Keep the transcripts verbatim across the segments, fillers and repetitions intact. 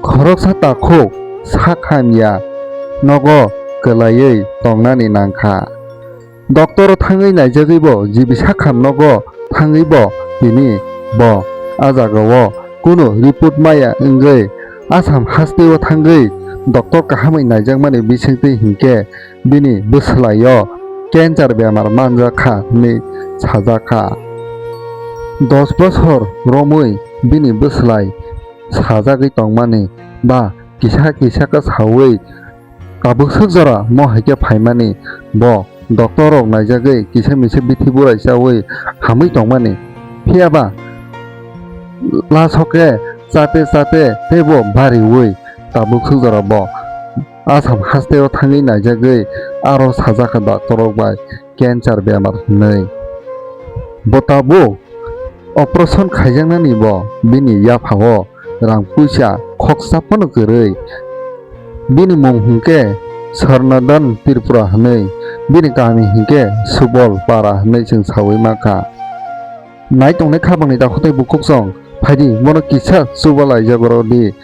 Khoroksa takhuk sak hamya nogo kwlaiwi tongnani nangkha. Doctor thangwi naijagwibo G B sak ham nogo thangwibo tini bo a jagao kunu report maya wngwi Assam hasteo thangwi doctor kahamwi naijakmani bisingtwi hinkhe bini bwswlaio cancer bemar manjakha hwnwi sajakha. Dos bosor romwi bini bwswlai sajagwi tongmani ba kisa kisa khe saui tabuk swk jora mo hai khe phaimani bo doctor rok naijagwi kisa misa bithi burai chaui hamwi tongmani. Phiyaba laso khe chate chate teibo bariui tabuk swk jora bo Assam hasteo thangwi naijagwi aro sajakha doctor rok bai cancer bemar hwnwi. Bo tabuk operation khaijaknani bo bini yaphao rang puisa khoksa phano kwrwi. Bini mung hwnkhe Swarnadhan Tripura hwnwi, bini kami hwnkhe Subol Para hwnwi chwng saui mankha. Nai tongnai khapangni dakhotai bukhuk song phaidi bono kisa chuba laijak rw di.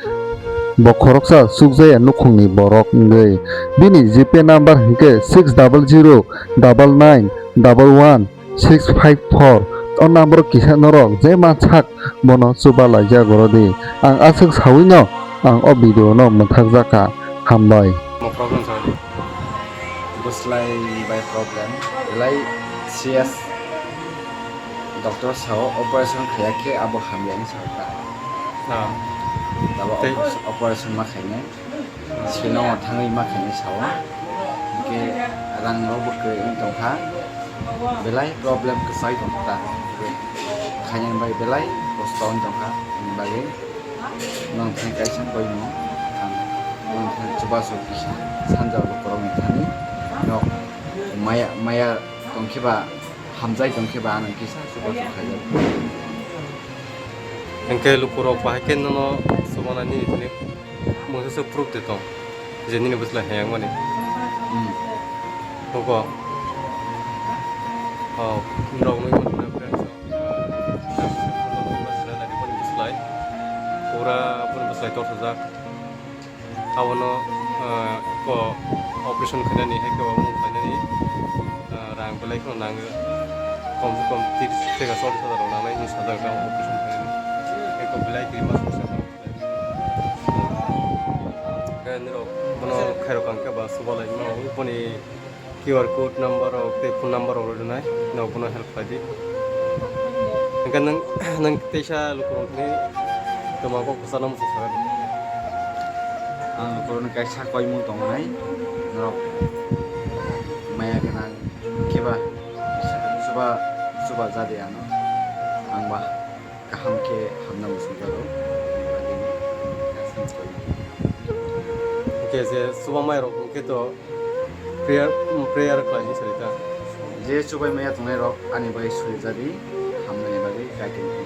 Bo khoroksa chukjaya nukhungni borok wngwi. Bini G P number hwnkhe six double zero double nine double one six five four. O number kisa norok je mansak bono chuba laijak rw di. Ang aswk sawino ang o video no mwthakjak kha. Hambai. Mo problem sa. Bwslai bai problem. Belai serious. Doctor sao operation khaiya khe abo hamya hinwi sao ta. Ah. Abo Tei- operation, operation ma khainai. Srinagar thangwi ma khainai sao. Hwnkhe rang rok bo kwrwi wng tongkha. Belai problem kwchai tongkha ta. Khainani bai belai kosto wng tongkha. Hwnwi bagwi nwng thani kaisa koimung. Ang nwng thani chubachu kisa sanja lukurokni thani nok maya, maya tongkhe ba, hamjai tongkhe ba, ano kisa chubachu khaijak. Hwnkhe lukurok bahai khe nono chubanani nini thani mungsa se proof de tong, je nini bwslai hayang mani. Hmm. Nokho. Oh, norok nugwi mano na friends. Bwslai. Pura bwslai torthajak. Abono, ah, ko operation khainani, hai khe omo khainani, ah, rang belai kheno nango. Kom se kom tiris theka chollish hajar rok nangnai hinwi sajak rang operation khainani. Hai khe belai kiri mas kisa. Khe nirok bono khairok ang khe ba subalai mano boni Q R code number rok tei phone number rok rw rwnai, no bono help khlai di. Hwnkhe nwng, nwng teisa lukurokni twma kok kwchangno muchung sakha di. Ang lukurokni kaisa koimung tongnai, norok maya gwnang khe ba chuba, chuba ja di ano. Ang ba kaham khe hamna muchungjago. Hwnkhe je chuba mai rok hwnkhe to prayer, prayer khlaini sari ta. Je chubai maya tongnai rok ani bai suri jadi hamnani bagwi kaitor ni